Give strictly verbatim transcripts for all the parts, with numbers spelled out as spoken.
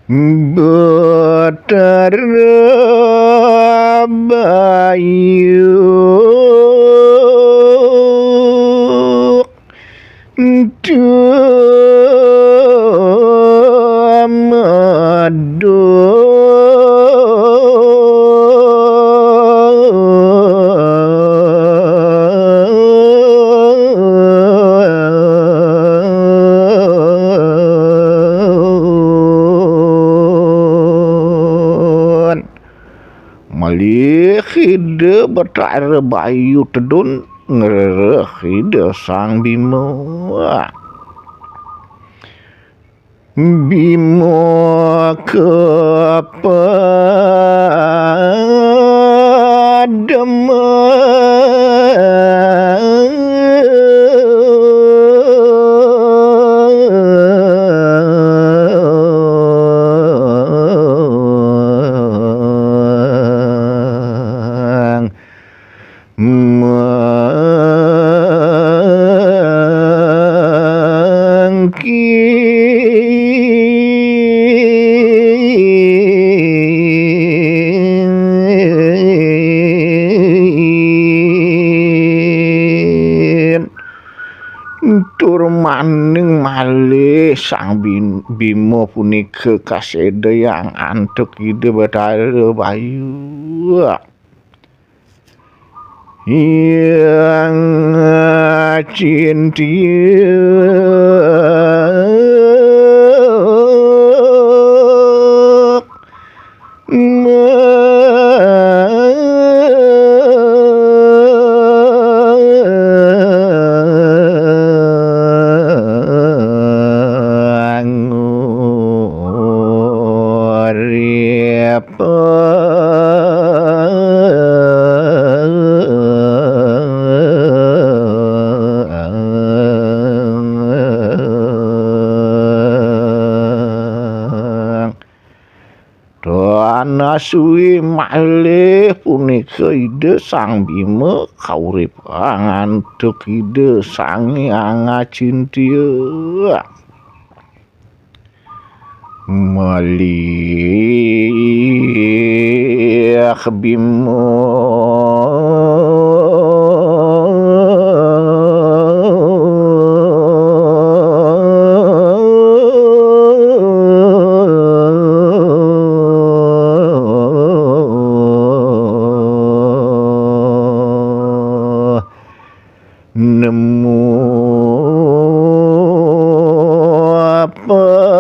Betara Bayu Tumedun. Malih Ida Betara Bayu Tedun ngrereh Ida Sang Bima. Bima kepademang. Mangkin tur maning malih Sang Bin-, Bima punika kasedayang antuk Ida Betara Bayu. Hyang Cintia Manguripang. Tan suwi malih punika Ida Sang Bima kauripang antuk Ida Sang Hyang Cintia. Malih Bima nemu pati.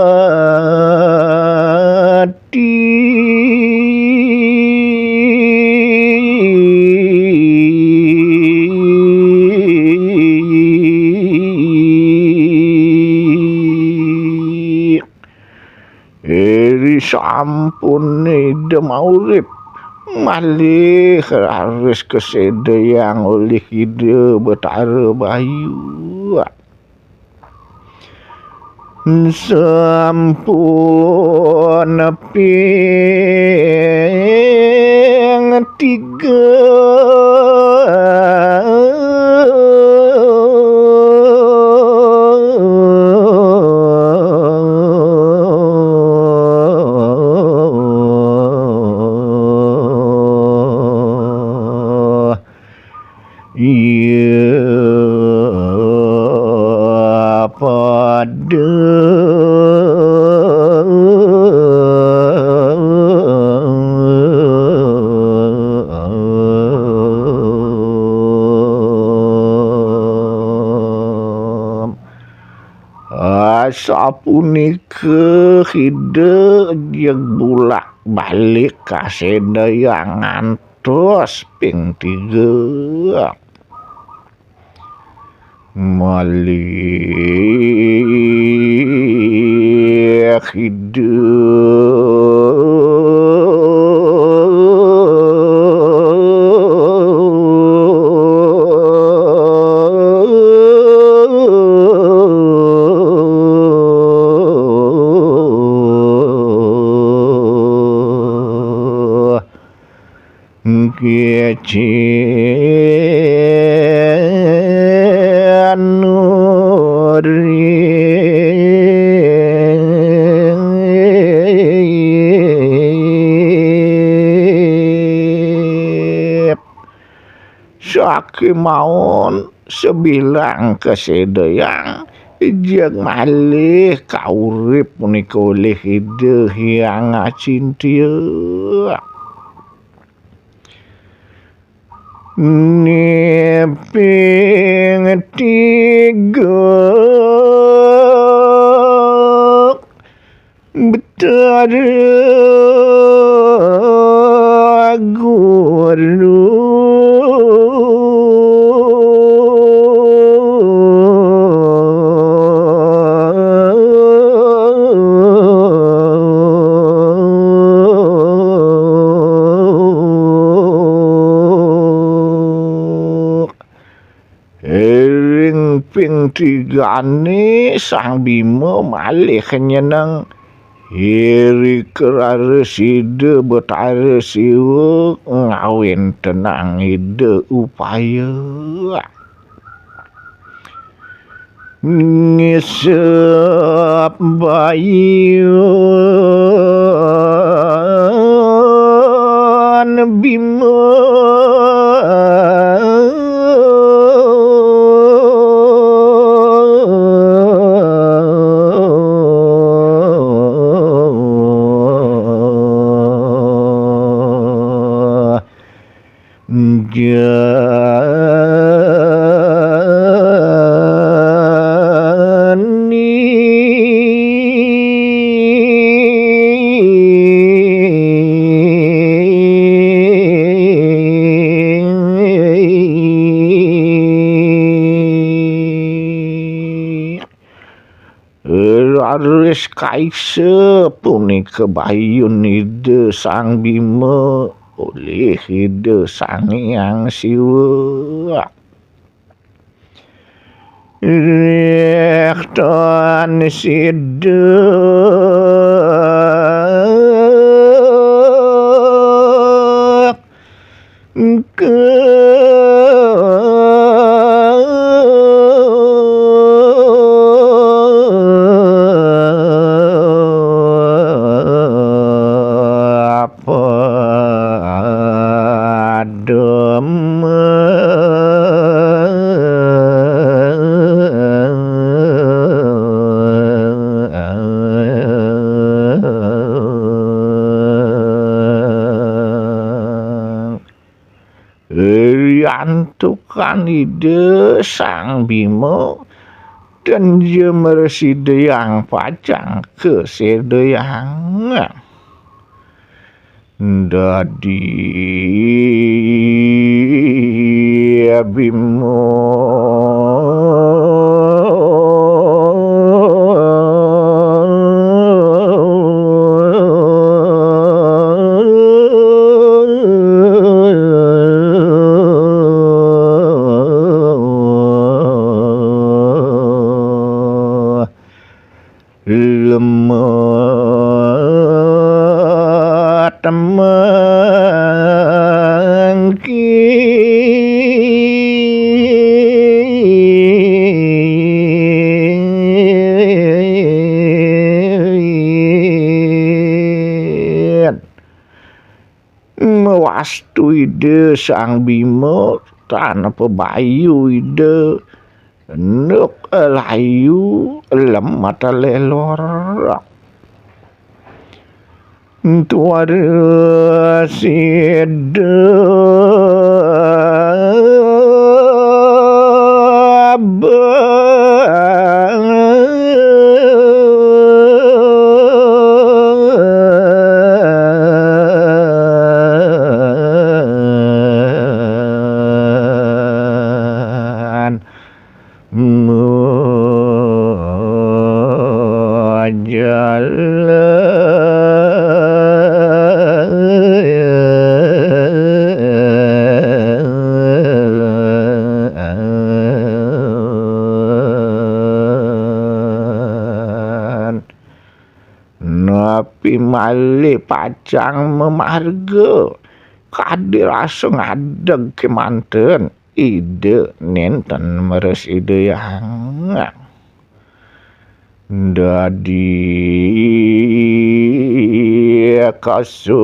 Iri sampun Ida maurip, malih raris kasedayang olih Ida Betara Bayu. Sampun ping tiga. Iya pada. Asapunika Ida jeg bulak balik kasedayang ngantos ping tiga. Malih Ida Kecen nuri. kemawon sebilang kasedayang jeg malih kaurip punika olih Ida Hyang Acintya. Niping tiga Betara Guru. Ring ping tigane Sang Bima malih nyeneng iri kerara sida Betara Siwa ngawintenang Ida Upaya. Ngisep bayun Bima. Jani. Raris kaisa punika bayun Ida Sang Bima olih Ida Sang Hyang Siwa. Rektan sida ke Riantukan Ida Sang Bima, ten ja mrasidayang pacang kasedayang. Dadi Bima. Lemah temangkin. Mawastu Ida Sang Bima, tan pabayu Ida, nuk layu lemah talelor. Tuara sida ban majalan. Napi malih pacang mamarga, kadi rasa ngadeg kemanten Ida nenten mrasidayang. Dadi kasur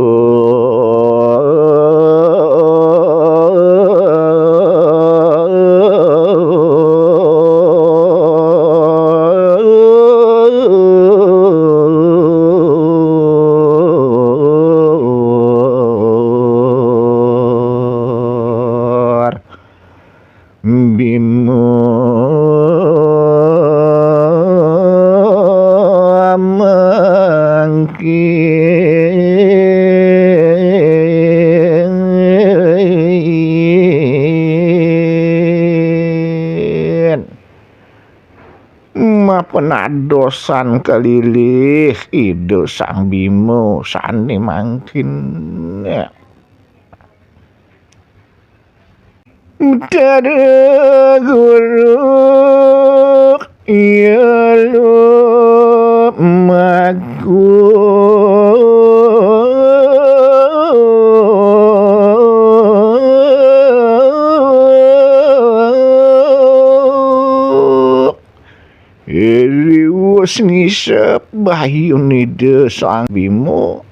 Mapenadosan kalilih Ida Sang Bima sané mangkin. Betara Guru, ya lumaku. Riwus ngisep bayun Ida Sang Bima,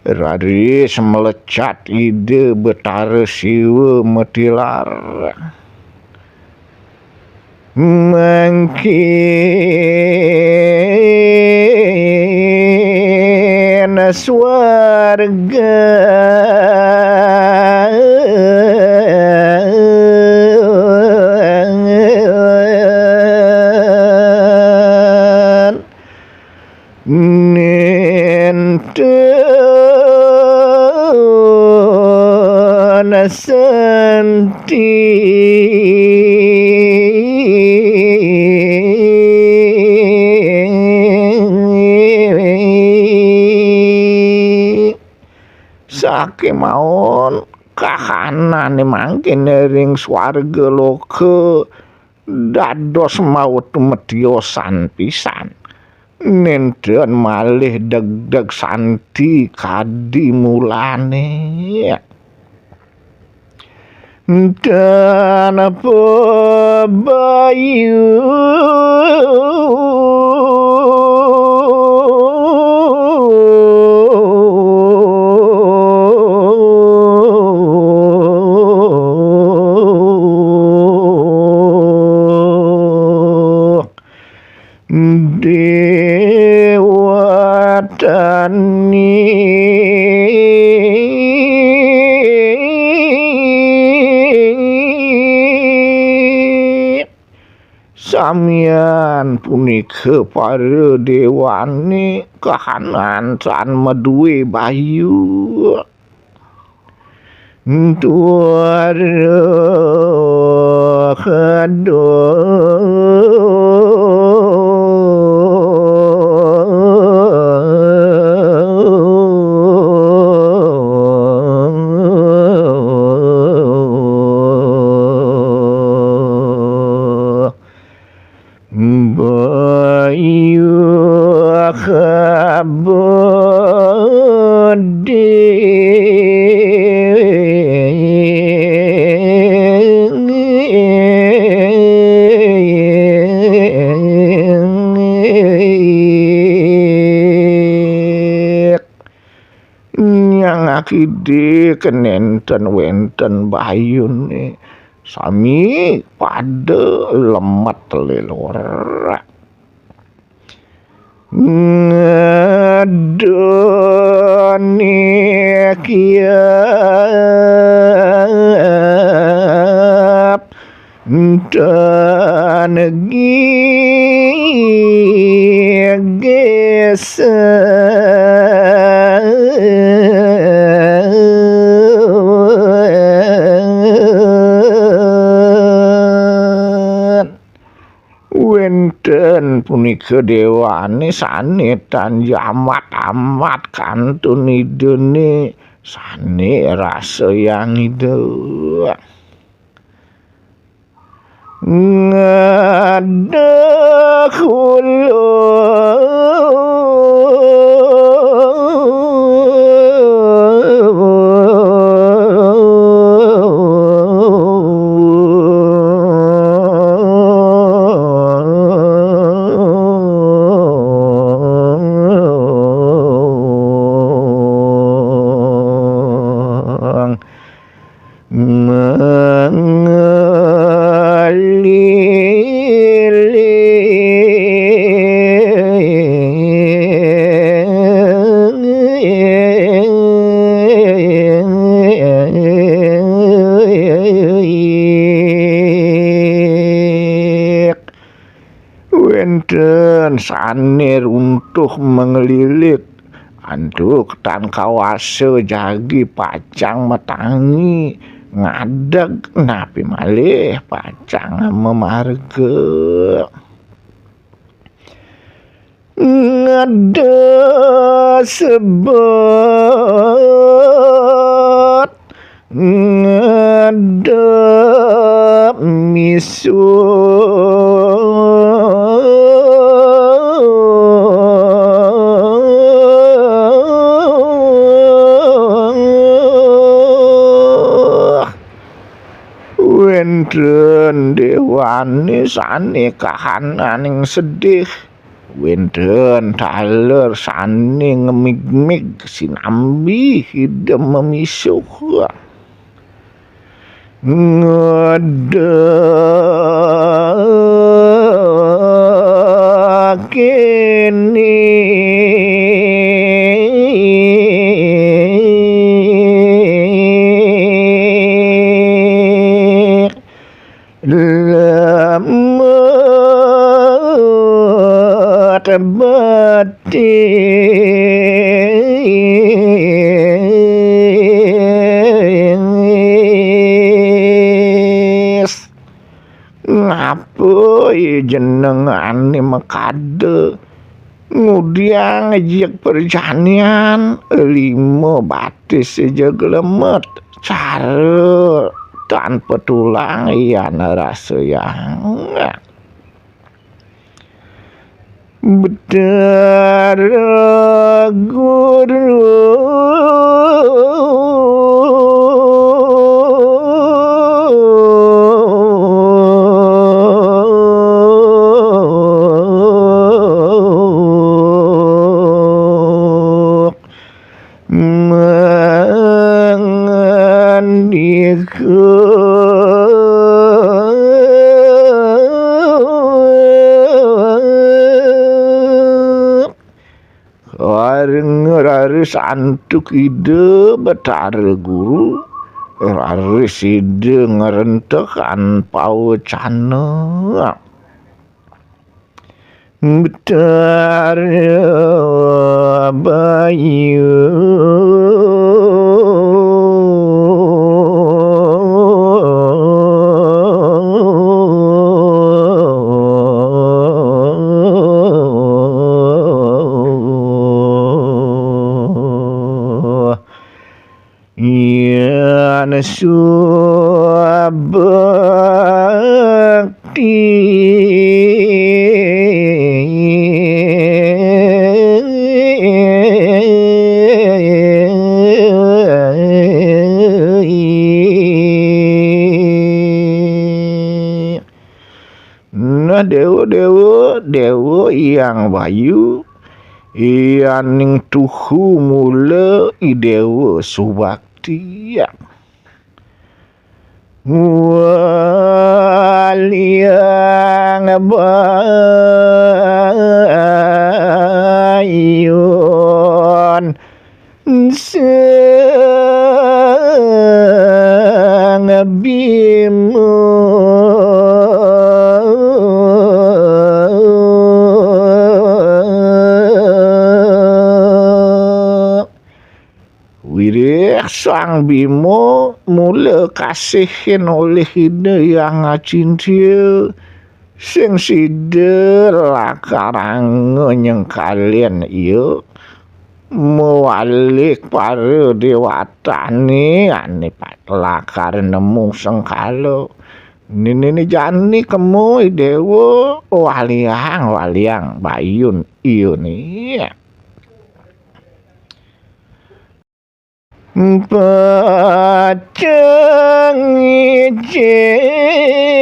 raris mlecat Ida Betara Siwa matilar. Mangkin swarga nénten santi. Sakémaon kahanané mangkin ring swarga loka dados maut matiosan pisan. Nénten malih degdeg santi kadi mulané. Tanpa bayu. Déwa Tani. Samian punika para déwané kahanan tan madué bayu. Tuara Bayu kabudi. Nyang akidik nénten wénten bayuné. Sami pada lemet lelor. Ngedoni kiap tanegi gesan. Wénten punika déwané sané tan jamat amat kantun idané sané rasa yang ida. Ngadahulung. Melilit. Wénten sané runtuh manglilit. Antuk tan kawasa jagi pacang matangi ngadeg napi malih pacang mamarga. Ngedep sebet, ngedep misuh. Wénten déwané sané kahananing sedih. Wénten taler sané ngemigmig sinambi Ida mamisuh. Ngedek kéné. Lemot betis. Ngapa jenengané makada? Ngudiang jeg perjanian, lima batis jeg lemet, cara tanpa tulang yan rasayang. Betara Guru. Mangandika. Kareng raris antuk Ida Betara Guru, raris Ida ngrentekan pawecana. Betara Bayu. Yan subakti. Nah, déwa-déwa, déwa Hyang Bayu, yaning tuhu mula I Déwa Subakti. Walyang Bayun Sang Bima. Wiréh Sang Bima mula kasihin olih Ida Hyang Acintia, sing sida lakaranga nyengkalin ia, mawalik para déwatané ané pat lakar nemu sengkala. Nini jani kema I Déwa, walyang, walyang Bayun ia né. Pacang ijén.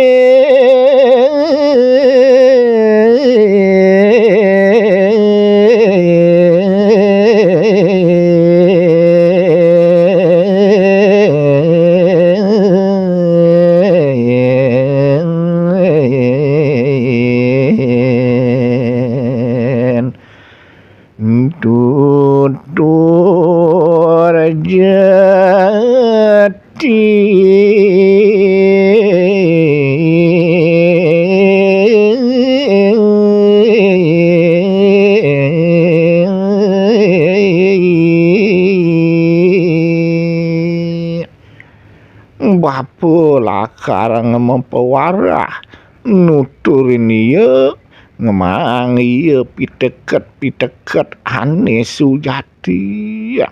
Tutur jati. Bapa lakar ngemepawarah nuturin ia Memang iya piteket-piteket ane Sujati.